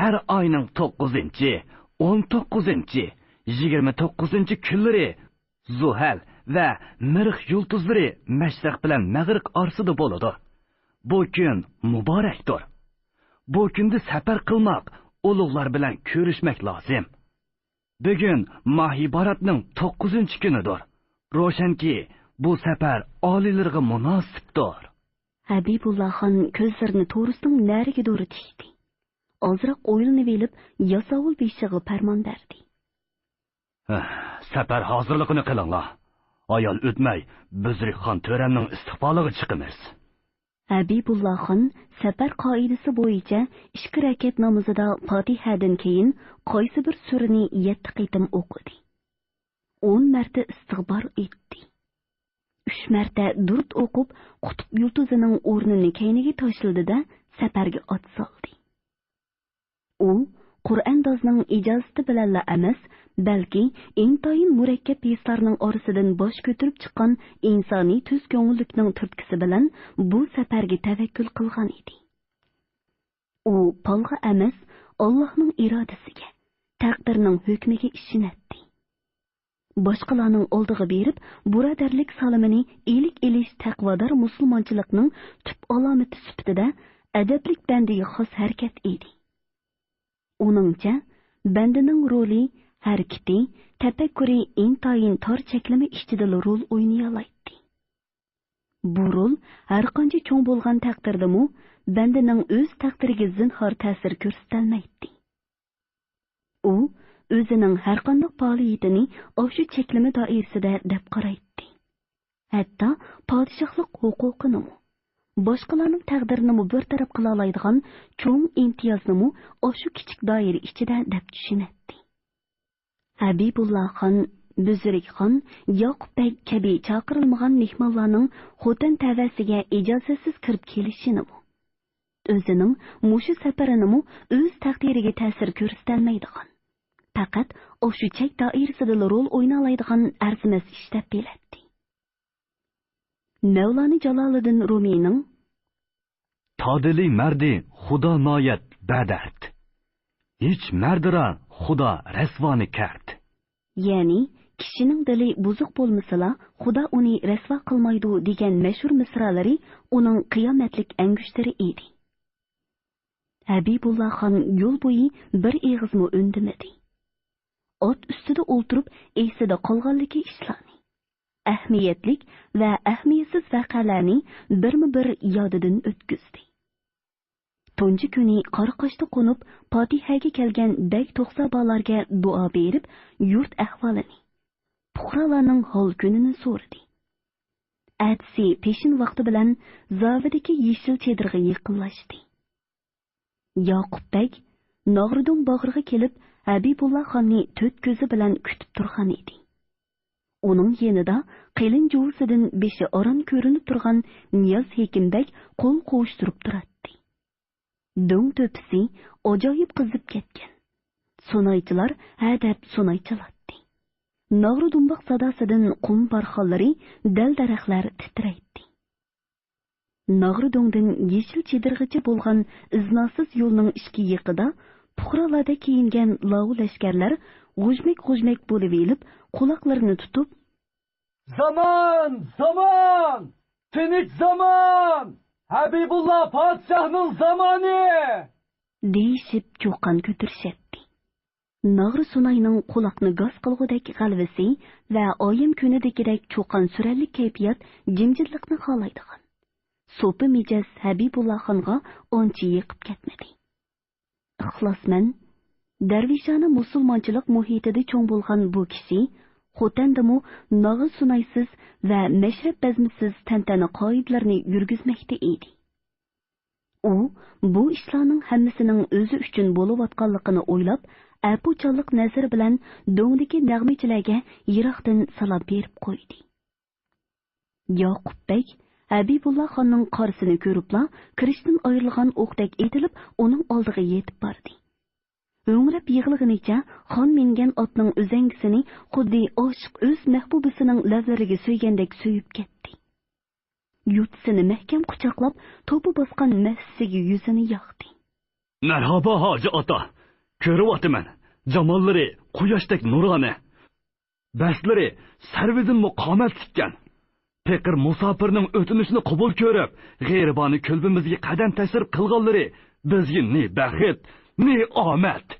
ھەر ئاينىڭ توققۇزىنچى، ئون توققۇزىنچى، يىگىرمە توققۇزىنچى كۈنلىرى زۇھەل ۋە مەرخ يۇلتۇزلىرى مەشرىق بىلەن مەغرىب ئارىسىدا بولىدۇ. بۇ كۈن مۇبارەكتۇر. بۇ كۈندە سەپەر قىلماق، ئۇلۇغلار بىلەن كۆرۈشمەك لازىم. بۈگۈن ماھى باراتنىڭ توققۇزىنچى كۈنىدۇر. روشەنكى، بۇ سەپەر ئالىيلىرىغا مۇناسىپتۇر. ھەبىبۇللا خان كۆزلىرىنى تورۇستىن نەرىگىدۇر تىكتى. ئازراق ئويلىنىۋېلىپ، ياساۋۇل بېشىغا پەرمان بەردى. ھە، سەپەر ھازىرلىقىنى قىلىڭلار. ئايال ئۆتمەي، بۈزرۈكخان تۆرەمنىڭ ئىستىقبالىغا چىقىمىز. ھەبىبۇللا خان سەپەر قائىدىسى بويىچە ئىككى رەكەت نامىزىدا پاتىھەدىن كېيىن قايسى بىر سۈرىنى يەتتە قېتىم ئوقۇدى. ئون مەرتە ئىستىغپار ئېيتتى. ئۈچ مەرتە دۇرۇت ئوقۇپ، قۇتۇپ يۇلتۇزىنىڭ ئورنىنى كەينىگە تاشلىدى-دە، سەپەرگە ئات سالدى. ئۇ قۇرئەندازنىڭ ئىجازىتى بىلەنلا ئەمەس، بەلكى ئىنتايىن مۇرەككەپ ھېسلارنىڭ ئارىسىدىن باش كۆتۈرۈپ چىققان ئىنسانىي تۈز كۆڭۈللۈكنىڭ تۈرتكىسى بىلەن بۇ سەپەرگە تەۋەككۈل قىلغان ئىدى. ئۇ پالغا ئەمەس، ئاللاھنىڭ ئىرادىسىگە، تەقدىرنىڭ ھۆكمىگە ئىشىنەتتى. باشقىلارنىڭ ئالدىغا بېرىپ، بۇرادەرلىك سالىمىنى ئىلىك ئېلىش تەقۋادار مۇسۇلمانچىلىقنىڭ تۈپ ئالامىتى سۈپىتىدە ئەدەپلىك بەندىگە خاس ھەرىكەت ئىدى. ئۇنىڭچە، بەندىنىڭ رولى، ھەرىكىتى، تەپەككۇرى ئىنتايىن تار چەكلىمە ئىچىدىلا رول ئوينىيالايتتى. بۇ رول ھەرقانچە چوڭ بولغان تەقدىردىمۇ، بەندىنىڭ ئۆز تەقدىرىگە زىنھار تەسىر كۆرسىتەلمەيتتى. ئۇ ئۆزىنىڭ ھەرقانداق پائالىيىتىنى ئاشۇ چەكلىمە دائىرىسىدە دەپ قارايتتى. ھەتتا پادىشاھلىق ھوقۇقىنىمۇ، باشقىلارنىڭ تەقدىرىنىمۇ بىر تەرەپ قىلالايدىغان چوڭ ئىمتىيازنىمۇ ئاشۇ كىچىك دائىرە ئىچىدە دەپ چۈشىنەتتى. ھەبىبۇللا خان، بۈزرۈك خان، ياقۇپ بەگ كەبى چاقىرىلمىغان مېھمانلارنىڭ خوتەن تەۋەسىگە ئىجازەتسىز كىرىپ كېلىشىنىمۇ، ئۆزىنىڭ مۇشۇ سەپىرىنىمۇ ئۆز تەقدىرىگە تەسىر كۆرسىتەلمەيدىغان، پەقەت ئاشۇ چەك دائىرىسىدىلا رول ئوينالايدىغان ئەرزىمەس ئىش دەپ بىلەتتى. مەۋلانا جالالىدىن رۇمىنىڭ تا دىلى مەردى خۇدا نايەت بەدەرد، ھېچ مەردىرا خۇدا رەسۋانى كەرد. يەنى، كىشىنىڭ دىلى بۇزۇق بولمىسىلا، خۇدا ئۇنى رەسۋا قىلمايدۇ دېگەن مەشھۇر مىسرالىرى ئۇنىڭ قىيامەتلىك ئەڭگۈشتىرى ئىدى. ھەبىبۇللا خان يول بويى بىر ئېغىزمۇ ئۈندىمىدى. ئات ئۈستىدە ئولتۇرۇپ ئېسىدە قالغانلىكى ئىشلارنى، ئەھمىيەتلىك ۋە ئەھمىيەتسىز ۋەقەلەرنى بىرمۇ بىر يادىدىن ئۆتكۈزدى. تۇنجى كۈنى قاراقاشتا قونۇپ، پاتىھەگە كەلگەن بەگ توقسابالارگە دۇئا بېرىپ، يۇرت ئەھۋالىنى، پۇقرالارنىڭ ھال-كۈنىنى سورىدى. ئەتىسى پېشىن ۋاقتى بىلەن زاۋىدىكى يېشىل چېدىرغا يېقىنلاشتى. ياقۇپ بەگ ناغرىدۇڭ باغرىغا كېلىپ، ھەبىبۇللا خاننى تۆت كۆزى بىلەن كۈتۈپ تۇرغان ئىدى. ئۇنىڭ يېنىدا قېلىن جۇۋىسىدىن بېشى ئاران كۆرۈنۈپ تۇرغان نىياز ھېكىم بەگ قول قوۋۇشتۇرۇپ تۇراتتى. دۆڭ تۆپىسى ئاجايىپ قىزىپ كەتكەن. سۇنايچىلار ھەدەپ سۇناي چالاتتى. ناغرا دۇمباق ساداسىدىن قۇم بارخانلىرى، دەل-دەرەخلەر تىترەيتتى. ناغرا دۆڭدىن يېشىل چېدىرغىچە بولغان ئىزناسىز يولنىڭ ئىككى يېقىدا پۇقرالاردەك كىيىنگەن لاۋۇ لەشكەرلەر غۇژمەك-غۇژمەك بولۇۋېلىپ، قۇلاقلىرىنى تۇتۇپ، زامان! زامان! تىنچ زامان! ھەبىبۇللا پادىشاھنىڭ زامانى! دېيىشىپ چۇقان كۆتۈرۈشەتتى. ناغرا سۇناينىڭ قۇلاقنى گاس قىلغۇدەك غەلۋىسى ۋە ئايەم كۈنىدىكىدەك چۇقان سۈرەنلىك كەيپىيات جىمجىتلىقنى خالايدىغان سوپى مىجەز ھەبىبۇللا خانغا ئانچە يېقىپ كەتمىدى. ئىخلاسمەن، دەرۋىشانە مۇسۇلمانچىلىق مۇھىتىدا چوڭ بولغان بۇ كىشى خوتەندىمۇ ناغرا سۇنايسىز ۋە مەشرەپ بەزمىسىز تەنتەنە قائىدىلىرىنى يۈرگۈزمەكتە ئىدى. ئۇ بۇ ئىشلارنىڭ ھەممىسىنىڭ ئۆزى ئۈچۈن بولۇۋاتقانلىقىنى ئويلاپ، ئەپۇچانلىق نەزىرى بىلەن دۆڭدىكى نەغمىچىلەرگە يىراقتىن سالام بېرىپ قويدى. ياقۇپ بەگ ھەبىبۇللا خاننىڭ قارىسىنى كۆرۈپلا، كىرىشتىن ئايرىلغان ئوقتەك ئېتىلىپ، ئۇنىڭ ئالدىغا يېتىپ باردى. ھۆڭرەپ يىغلىغىنىچە خان مىنگەن ئاتنىڭ ئۈزەڭگىسىنى خۇددى ئاشىق ئۆز مەھبۇبىسىنىڭ لەۋلىرىگە سۆيگەندەك سۆيۈپ كەتتى. يوتىسىنى مەھكەم قۇچاقلاپ، توپا باسقان مەسسىگە يۈزىنى ياقتى. مەرھابا، ھاجى ئاتا! كۆرۈۋاتىمەن، جاماللىرى قۇياشتەك نۇرانە، بەسلىرى سەرۋىزىنمۇ قامەت تىككەن. پېقىر مۇساپىرنىڭ ئۆتۈنۈشىنى قوبۇل كۆرۈپ، غېرىبانە كۆلبىمىزگە قەدەم تەشرىپ قىلغانلىرى بىزگە نى بەخت، نى ئامەت!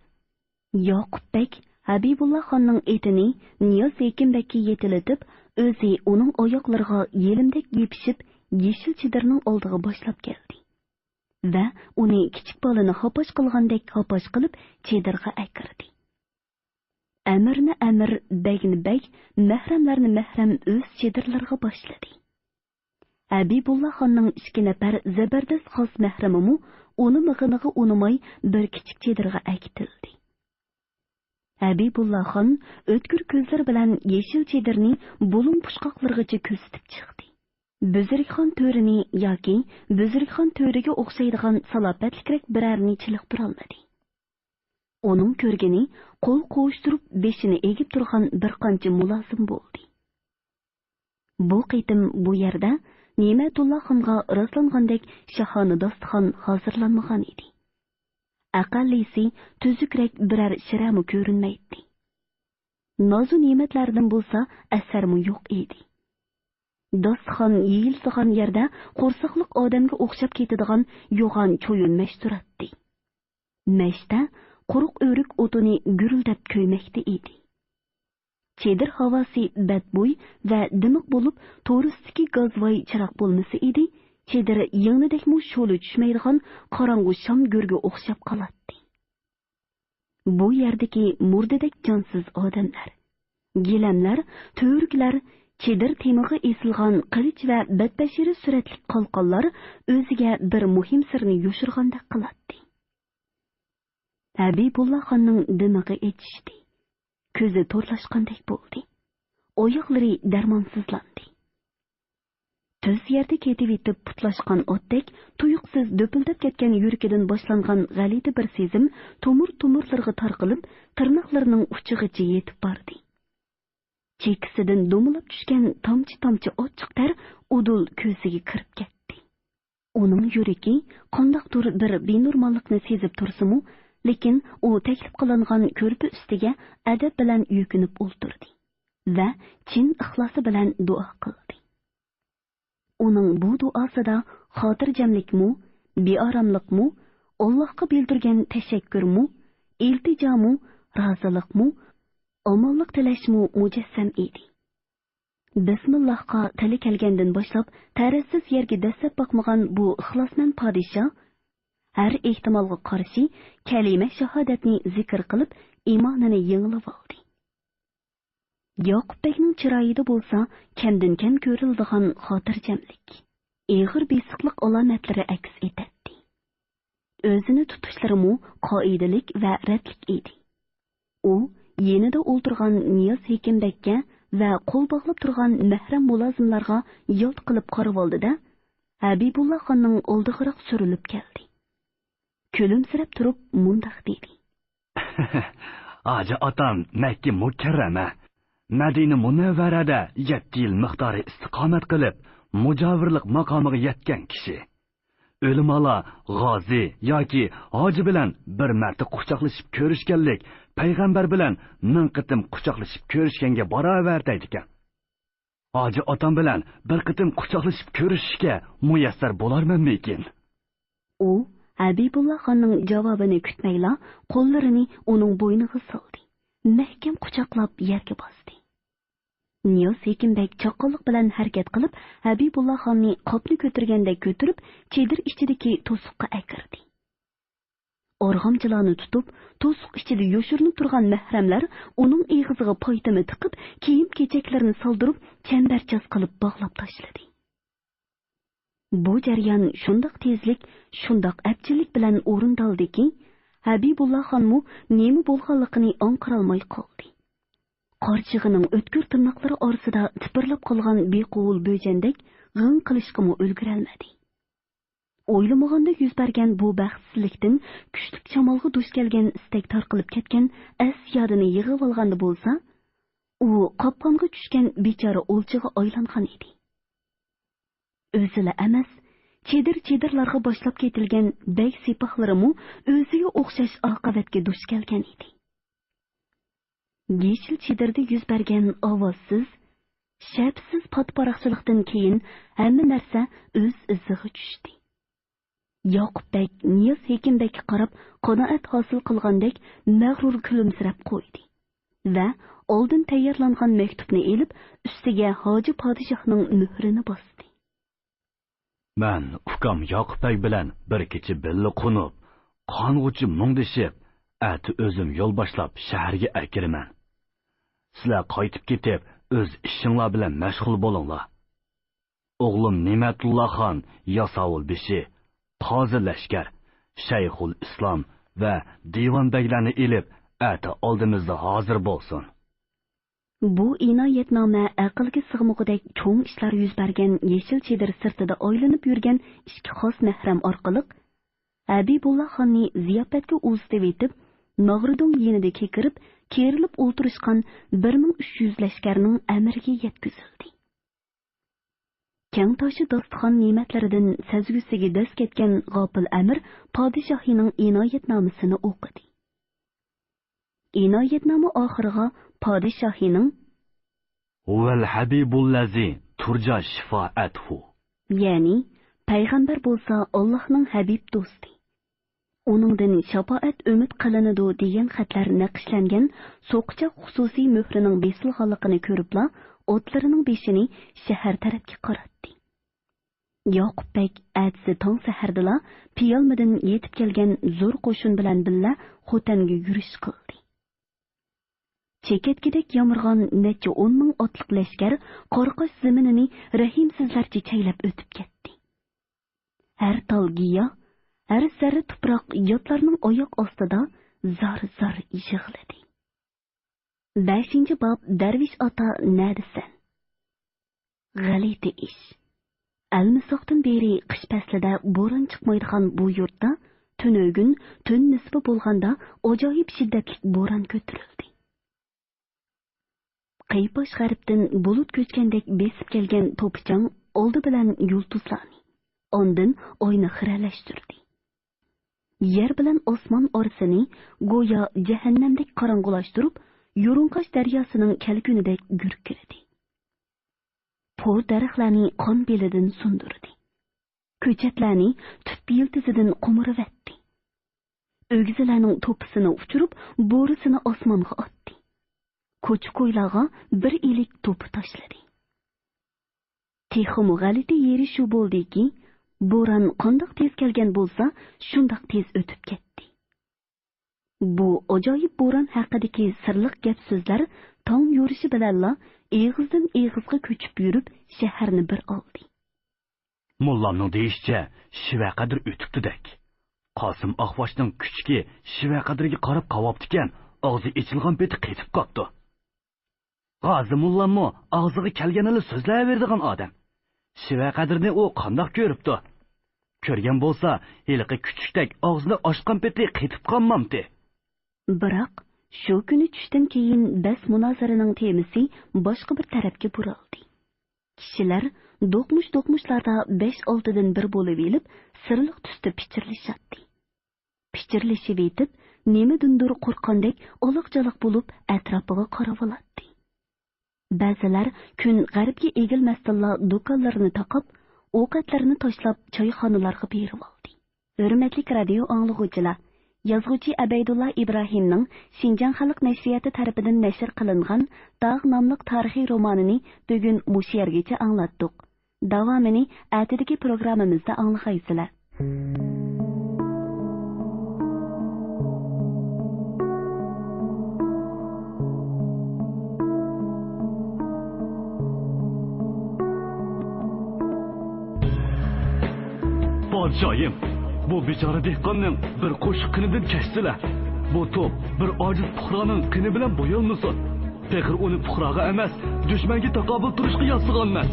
ياقۇپ بەگ ھەبىبۇللا خاننىڭ ئېتىنى نىياز ھېكىم بەگكە يېتىلىتىپ، ئۆزى ئۇنىڭ ئاياقلىرىغا يېلىمدەك يېپىشىپ، يېشىل چېدىرنىڭ ئالدىغا باشلاپ كەلدى. ۋە ئۇنى كىچىك بالىنى ھاپاش قىلغاندەك ھاپاش قىلىپ چېدىرغا ئەكىردى. ئەمىرنى ئەمىر، بەگنى بەگ، مەھرەملەرنى مەھرەم ئۆز چېدىرلىرىغا باشلىدى. ھەبىبۇللا خاننىڭ ئىككى نەپەر زەبەردەست خاس مەھرىمىمۇ ئۇنىمىغىنىغا ئۇنىماي بىر كىچىك چېدىرغا ئەكېتىلدى. ھەبىبۇللا خان ئۆتكۈر كۆزلىرى بىلەن يېشىل چېدىرنى بۇلۇڭ پۇچقاقلىرىغىچە كۆزىتىپ چىقتى. بۈزرۈكخان تۆرىنى ياكى بۈزرۈكخان تۆرىگە ئوخشايدىغان سالاپەتلىكرەك بىرەرنى چېلىقتۇرالمىدى. ئۇنىڭ كۆرگىنى قول قوۋۇشتۇرۇپ بېشىنى ئېگىپ تۇرغان بىر قانچە مۇلازىم بولدى. بۇ قېتىم بۇ يەردە نېمەتۇللا خانغا راسلانغاندەك شاھانە داستىخان ھازىرلانمىغان ئىدى. ئەقەللىسى تۈزۈكرەك بىرەر شىرەمۇ كۆرۈنمەيتتى. نازۇ نېمەتلەردىن بولسا ئەسەرمۇ يوق ئىدى. داستىخان يېيىلىدىغان يەردە قورساقلىق ئادەمگە ئوخشاپ كېتىدىغان يوغان چويۇن مەش تۇراتتى. مەشتە قۇرۇق ئۆرۈك ئوتۇنى گۈرۈلدەپ كۆيمەكتە ئىدى. چېدىر ھاۋاسى بەتبۇي ۋە دىمىق بولۇپ، تورۇستىكى گازۋاي چىراغ بولمىسا ئىدى، چېدىر يىڭنىدەكمۇ شولا چۈشمەيدىغان قاراڭغۇ شام گۆرگە ئوخشاپ قالاتتى. بۇ يەردىكى مۇردىدەك جانسىز ئادەملەر، گىلەملەر، تۈۋرۈكلەر، چېدىر تېمىغا ئېسىلغان قىلىچ ۋە بەتبەشىرە سۈرەتلىك قالقانلار ئۆزىگە بىر مۇھىم سىرنى يوشۇرغاندەك قىلاتتى. ھەبىبۇللا خاننىڭ دىمىقى ئېچىشتى. كۆزى تورلاشقاندەك بولدى. ئاياغلىرى دەرمانسىزلاندى. تۈز يەردە كېتىۋېتىپ پۇتلاشقان ئوتتەك تۇيۇقسىز دۈپۈلدەپ كەتكەن يۈرىكىدىن باشلانغان غەلىتە بىر سېزىم تومۇر-تومۇرلىرىغا تارقىلىپ، تىرناقلىرىنىڭ ئۇچىغىچە يېتىپ باردى. چېكىسىدىن دومىلاپ چۈشكەن تامچە-تامچە ئاچچىق تەر ئۇدۇل كۆزىگە كىرىپ كەتتى. ئۇنىڭ يۈرىكى قانداقتۇر بىر بىنورماللىقنى سېزىپ تۇرسىمۇ، لېكىن ئۇ تەكلىپ قىلىنغان كۆرپە ئۈستىگە ئەدەپ بىلەن يۈكۈنۈپ ئولتۇردى ۋە چىن ئىخلاسى بىلەن دۇئا قىلدى. ئۇنىڭ بۇ دۇئاسىدا خاتىرجەملىكمۇ، بىئاراملىقمۇ، ئاللاھقا بىلدۈرگەن تەشەككۈرمۇ، ئىلتىجامۇ، رازىلىقمۇ، ئامانلىق تىلەشمۇ مۇجەسسەم ئىدى. بىسمىللاھقا تىلى كەلگەندىن باشلاپ، تەرەتسىز يەرگە دەسسەپ باقمىغان بۇ ئىخلاسمەن پادىشاھ ھەر ئېھتىمالغا قارشى كەلىمە شاھادەتنى زىكىر قىلىپ، ئىمانىنى يېڭىلىۋالدى. ياقۇپ بەگنىڭ چىرايىدا بولسا كەمدىن-كەم كۆرۈلىدىغان خاتىرجەملىك، ئېغىر بېسىقلىق ئالامەتلىرى ئەكس ئېتەتتى. ئۆزىنى تۇتۇشلىرىمۇ قائىدىلىك ۋە رەتلىك ئىدى. ئۇ يېنىدا ئولتۇرغان نىياز ھېكىمبەگكە ۋە قول باغلاپ تۇرغان مەھرەم مۇلازىملارغا يالت قىلىپ قارىۋالدى-دە، ھەبىبۇللا خاننىڭ ئالدىغىراق سۈرۈلۈپ كەلدى. كۈلۈمسىرەپ تۇرۇپ مۇنداق دېدى. ھاجى ئاتام مەككە مۇكەررەمە، مەدىنە مۇنەۋۋەرەدە يەتتە يىل مىقدارى ئىستىقامەت قىلىپ، مۇجاۋىرلىق ماقامىغا يەتكەن كىشى. ئۆلىمالار غازى ياكى ھاجى بىلەن بىر مەرتە قۇچاقلىشىپ كۆرۈشكەنلىك پەيغەمبەر بىلەن مىڭ قېتىم قۇچاقلىشىپ كۆرۈشكەنگە باراۋەر دەيدىكەن. ھاجى ئاتام بىلەن بىر قېتىم قۇچاقلىشىپ كۆرۈشۈشكە مۇيەسسەر بولارمەنمىكىن؟ ئۇ ھەبىبۇللا خاننىڭ جاۋابىنى كۈتمەيلا، قوللىرىنى ئۇنىڭ بوينىغا سالدى. مەھكەم قۇچاقلاپ يەرگە باستى. نىياز ھېكىم بەگ چاققانلىق بىلەن ھەرىكەت قىلىپ، ھەبىبۇللا خاننى قاپنى كۆتۈرگەندەك كۆتۈرۈپ، چېدىر ئىچىدىكى توسۇققا ئەكىردى. ئارغامچىلارنى تۇتۇپ، توسۇق ئىچىدە يوشۇرۇنۇپ تۇرغان مەھرەملەر ئۇنىڭ ئېغىزىغا پايتىمى تىقىپ، كىيىم-كېچەكلىرىنى سالدۇرۇپ، چەمبەرچاس قىلىپ باغلاپ تاشلىدى. بۇ جەريان شۇنداق تېزلىك، شۇنداق ئەپچىللىك بىلەن ئورۇندالدىكى، ھەبىبۇللا خانمۇ نېمە بولغانلىقىنى ئاڭقىرالماي قالدى. قارچىغىنىڭ ئۆتكۈر تىرناقلىرى ئارىسىدا تىپىرلاپ قالغان بىقوۋۇل بۆجەندەك غىڭ قىلىشقىمۇ ئۈلگۈرەلمىدى. ئويلىمىغاندا يۈز بەرگەن بۇ بەختسىزلىكتىن كۈچلۈك شامالغا دۇچ كەلگەن ئىستەك تارقىلىپ كەتكەن ئەس-يادىنى يىغىۋالغاندا بولسا، ئۇ قاپقانغا چۈشكەن بىچارە ئولچىغا ئايلانغان ئىدى. ئۆزىلا ئەمەس، چېدىر-چېدىرلارغا باشلاپ كېتىلگەن بەگ سىپاھلىرىمۇ ئۆزىگە ئوخشاش ئاقىۋەتكە دۇچ كەلگەن ئىدى. يېشىل چېدىردا يۈز بەرگەن ئاۋازسىز، شەپىسىز پات-پاراقچىلىقتىن كېيىن ھەممە نەرسە ئۆز ئىزىغا چۈشتى. ياقۇپ بەگ نىياز ھېكىم بەگكە قاراپ قانائەت ھاسىل قىلغاندەك مەغرۇر كۈلۈمسىرەپ قويدى ۋە ئالدىن تەييارلانغان مەكتۇپنى ئېلىپ، ئۈستىگە ھاجى پادىشاھنىڭ مۆھرىنى باستى. مەن ئۇكام ياقۇپ بەگ بىلەن بىر كېچە بىللە قونۇپ، قانغۇچە مۇڭدىشىپ، ئەتە ئۆزۈم يول باشلاپ شەھەرگە ئەكىرىمەن. سىلەر قايتىپ كېتىپ، ئۆز ئىشىڭلار بىلەن مەشغۇل بولۇڭلار. ئوغلۇم نېمەتۇللا خان ياساۋۇل بېشى، قازى لەشكەر، شەيخۇل ئىسلام ۋە دىۋان بەگلەرنى ئېلىپ، ئەتە ئالدىمىزدا ھازىر بولسۇن. بۇ ئىنايەتنامە ئەقىلگە سىغمىغۇدەك چوڭ ئىشلار يۈز بەرگەن يېشىل چېدىر سىرتىدا ئايلىنىپ يۈرگەن ئىككى خاس مەھرەم ئارقىلىق ھەبىبۇللا خاننى زىياپەتكە ئۇزىتىۋېتىپ، ناغرىدوڭ يېنىدا كېكىرىپ، كېرىلىپ ئولتۇرۇشقان بىر مىڭ ئۈچ يۈز لەشكەرنىڭ ئەمىرىگە يەتكۈزۈلدى. كەڭ تاشى داستىخان نېمەتلىرىدىن سەزگۈسىگە دەس كەتكەن غاپىل ئەمىر پادىشاھىنىڭ ئىنايەتنامىسىنى ئوقۇدى. ئىنايەتنامە ئاخىرىغا پادىشاھىنىڭ ھۇۋەل ھەبىبۇللەزى تۇرجا شىفائەتھۇ، يەنى پەيغەمبەر بولسا ئاللاھنىڭ ھەبىب دوستى، ئۇنىڭدىن شاپائەت ئۈمىد قىلىنىدۇ دېگەن خەتلەر نەقىشلەنگەن سوقىچاق خۇسۇسىي مۆھرىنىڭ بېسىلغانلىقىنى كۆرۈپلا ئاتلىرىنىڭ بېشىنى شەھەر تەرەپكە قاراتتى. ياقۇپ بەگ ئەتىسى تاڭ سەھەردىلا پىيالمىدىن يېتىپ كەلگەن زور قوشۇن بىلەن بىللە خوتەنگە يۈرۈش قىلدى. چېكەتكىدەك يامرىغان نەچچە ئون مىڭ ئاتلىق لەشكەر قارقاش زېمىنىنى رەھىمسىزلەرچە چەيلەپ ئۆتۈپ كەتتى. ھەر تال گىياھ، ھەر زەررە تۇپراق ياتلارنىڭ ئاياق ئاستىدا زار-زار يىغلىدى. بەشىنچى باب، دەرۋىش ئاتا نەدىسەن؟ غەلىتە ئىش. ئەلمىساقتىن بېرى قىش پەسلىدە بوران چىقمايدىغان بۇ يۇرتتا تۈنۈگۈن تۈن نىسپى بولغاندا ئاجايىپ شىددەتلىك بوران كۆتۈرۈلدى. قىيپاش غەربتىن بۇلۇت كۆچكەندەك بېسىپ كەلگەن توپا چاڭ ئالدى بىلەن يۇلتۇزلارنى، ئاندىن ئاينى خىرەلەشتۈردى. يەر بىلەن ئاسمان ئارىسىنى گويا جەھەننەمدەك قاراڭغۇلاشتۇرۇپ، يۇرۇڭقاش دەرياسىنىڭ كەلكۈنىدەك گۈركىرىدى. پور دەرەخلەرنى قان بېلىدىن سۇندۇردى. كۆچەتلەرنى تۈپ يىلتىزىدىن قومۇرۇۋەتتى. ئۆگزىلەرنىڭ توپىسىنى ئۇچۇرۇپ، بورىسىنى ئاسمانغا ئاتتى. كوچا-كويلارغا بىر ئىلىك توپا تاشلىدى. تېخىمۇ غەلىتە يېرى شۇ بولدىكى، بوران قانداق تېز كەلگەن بولسا، شۇنداق تېز ئۆتۈپ كەتتى. بۇ ئاجايىپ بوران ھەققىدىكى سىرلىق گەپ-سۆزلەر تاڭ يورۇشى بىلەنلا ئېغىزدىن ئېغىزغا كۆچۈپ يۈرۈپ، شەھەرنى بىر ئالدى. موللامنىڭ دېيىشىچە، شىۋە قەدىر ئۆتۈپتۇدەك. قاسىم ئاقباشنىڭ كۈچۈكى شىۋە قەدىرگە قاراپ قاۋاپتىكەن، ئاغزى ئېچىلغان پېتى قېتىپ قاپتۇ. غازى موللاممۇ ئاغزىغا كەلگەننىلا سۆزلەۋېرىدىغان ئادەم. شىۋە قەدىرنى ئۇ قانداق كۆرۈپتۇ؟ كۆرگەن بولسا، ھېلىقى كۈچۈكتەك ئاغزىنى ئاچقان پېتى قېتىپ قالمامتى؟ بىراق، شۇ كۈنى چۈشتىن كېيىن بەس مۇنازىرىنىڭ تېمىسى باشقا بىر تەرەپكە بۇرۇلدى. كىشىلەر دوقمۇش-دوقمۇشلاردا بەش-ئالتىدىن بىر بولۇۋېلىپ، سىرلىق تۈستە پىچىرلىشاتتى. پىچىرلىشىۋېتىپ، نېمىدىندۇر قورققاندەك ئالاق-چالاق بولۇپ ئەتراپىغا قاراۋالاتتى. بەزىلەر كۈن غەربكە ئېگىلمەستىنلا دۇكانلىرىنى تاقاپ، ئوقەتلىرىنى تاشلاپ چايخانىلارغا بېرىۋالدى. ھۆرمەتلىك رادىيو ئاڭلىغۇچىلار، يازغۇچى ئەبەيدۇللا ئىبراھىمنىڭ شىنجاڭ خەلق نەشرىياتى تەرىپىدىن نەشر قىلىنغان داغ ناملىق تارىخىي رومانىنى بۈگۈن مۇشۇ يەرگىچە ئاڭلاتتۇق. داۋامىنى ئەتىدىكى پروگراممىمىزدا ئاڭلىغايسىلەر. پادىشاھىم، بۇ بىچارە دېھقاننىڭ بىر قوشۇق قېنىدىن كەچسىلە، بۇ توپ بىر ئاجىز پۇقرانىڭ قېنى بىلەن بويالمىسۇن. پېقىر ئۇنى پۇقراغا ئەمەس، دۈشمەنگە تاقابىل تۇرۇشقا ياسىغانمەن.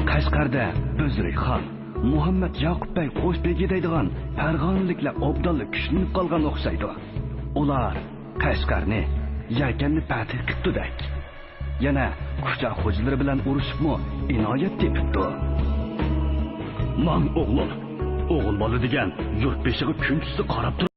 قەشقەردە بۈزرۈك خان، مۇھەممەد ياقۇپ بەگ قوش بېگى دەيدىغان پەرغانىلىكلەر ئوبدانلا كۈچلىنىپ قالغان ئوخشايدۇ. ئۇلار قەشقەرنى، يەكەننى پەتھ قىپتۇدەك. يەنە كۇچا خوجىلىرى بىلەن ئۇرۇشۇپمۇ ئىنايەت تېپىپتۇ. ماڭ ئوغلۇم، ئوغۇل بالا دېگەن يۇرت بېشىغا كۈن چۈشسە قاراپ تۇر.